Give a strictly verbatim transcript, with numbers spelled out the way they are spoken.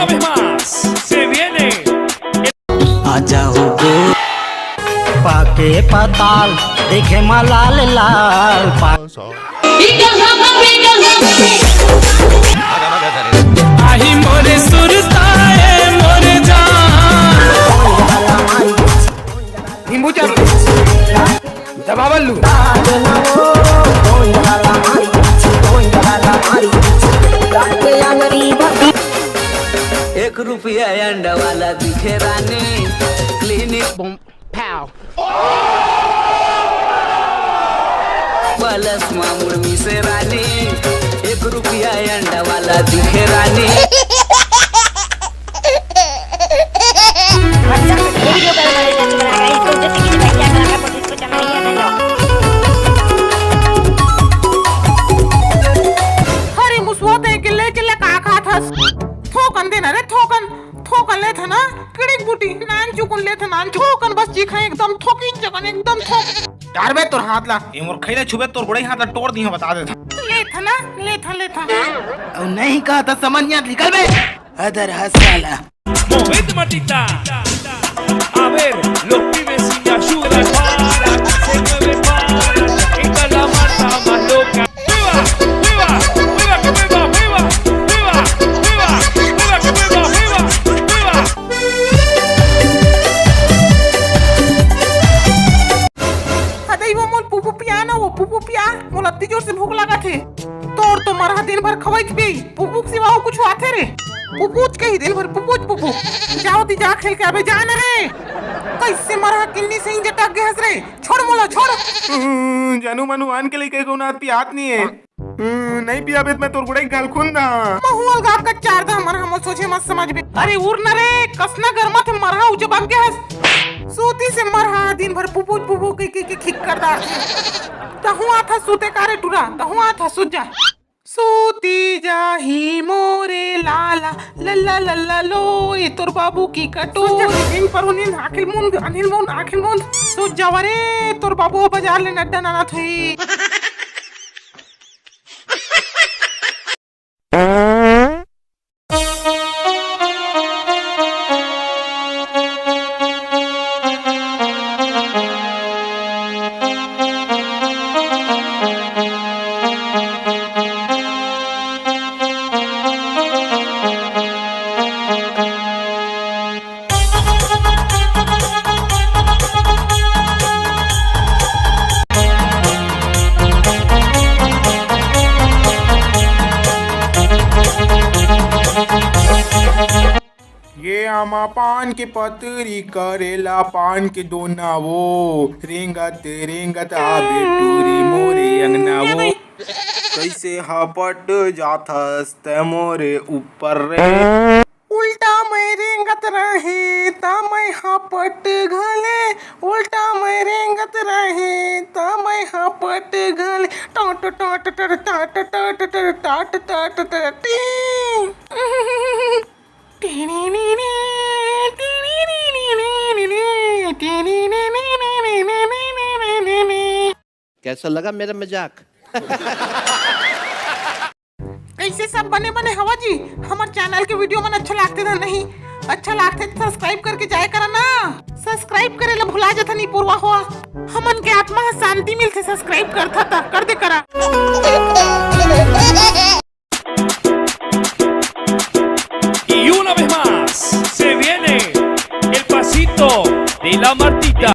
Una vez más, se viene. आजा हो गो पाके पताल, देखे मा लाल लाल पा आही मोरे सुरताए मोरे जान। नींबू चाट दबावल लू। एक रुपया अंडा वाला दिखे रानी, क्लिनिक बम पाव। पलस मा मुड़ मिसे रानी, एक रुपया अंडा वाला दिखे रानी। अरे मुसवा, तैं के ले के ले का खात हस? थोकन दे ना रे, थोकन, थोकन लेथन ना, किड़िक बूटी, नान चुकुन लेथन ना, थोकन बस चीखा एकदम थोकी जगन, एकदम थोक। डारबे तोर हाथ ला, ए मोर खैले छुबे तोर गोड़ई हाथ ला टोर दिहा, बता देथन। लेथन ना, लेथन, लेथन। अउ नहीं कहा त समझ निया निकल बे। अदर हस साला। Movete, matita. A ver, los pibes sin ayuda para que se mueve para. Esta es la marcha más loca. ¡Viva! ¡Viva! ¡Viva que viva! ¡Viva! ¡Viva! ¡Viva! ¡Viva que viva! ¡Viva! ¡Viva! हदई वो मोल पुपु पिया ना, वो पुपु पिया, मोला अत्ती जोर से भूख लागत हे। तोर तो मरहा दिन भर खवई के पी, पुपुक सिवा अउ कुछु आथे रे? पुपुच कही दिन भर पुपुच पुपु। जाओ ती जा खेल के आबे, जा न रे। कैसे मरहा किन्नी से इंजे टक गे हस रे? छोड़ मोला, छोड़। हम्म, जानू मानू आन के लइका को नात पियात नहीं है। हम्म, नहीं पियाबे त मैं तोर गुड़ई गाल खून दा। महुअल गा कच्चार दा, मरहा मोर सोचे मत समझ बे। अरे उर न रे, कसना गरमा थे मरहा उजबक गे हस। सूती से मरहा दिन भर पुपुच पुपु के, के, के खिक कर दा। तहु आथा सूते का रे टुरा, तहु आथा सूत जा। सूती जाही मोरे लाला, लल्ला लल्ला लो, ए तोर बाबू की कटोरी। सूत जा, नींद पर नींद, आखिल मूंद, अनिल मूंद, आखिल मूंद। सूत जावा रे, तोर बाबू बाजार ले नड्डा नाना थोई। ये आमा पान के पतरी करेला पान के दोना वो, रेंगत रेंगत आबे टूरी मोरे अंगना वो। कैसे हपट जाथस तै मोरे ऊपर रे। उल्टा मैं रेंगत रहे ता मैं हपट घले, उल्टा मैं रेंगत रहे ता मैं हपट घले। टाट टाट टर टाट टाट टर टाट टाट टर टी। कैसा लगा मेरा मजाक? कैसे सब बने बने हवा जी? हमर चैनल के वीडियो मन अच्छा लागथे त नहीं? अच्छा लागथे त सब्सक्राइब करके जाए करा ना। सब्सक्राइब करे ला भुला जथन ई पुरवा हो। हमन के आत्मा ह शांति मिलथे सब्सक्राइब करथा त कर दे करा। Y una vez más se viene el pasito de la Martita.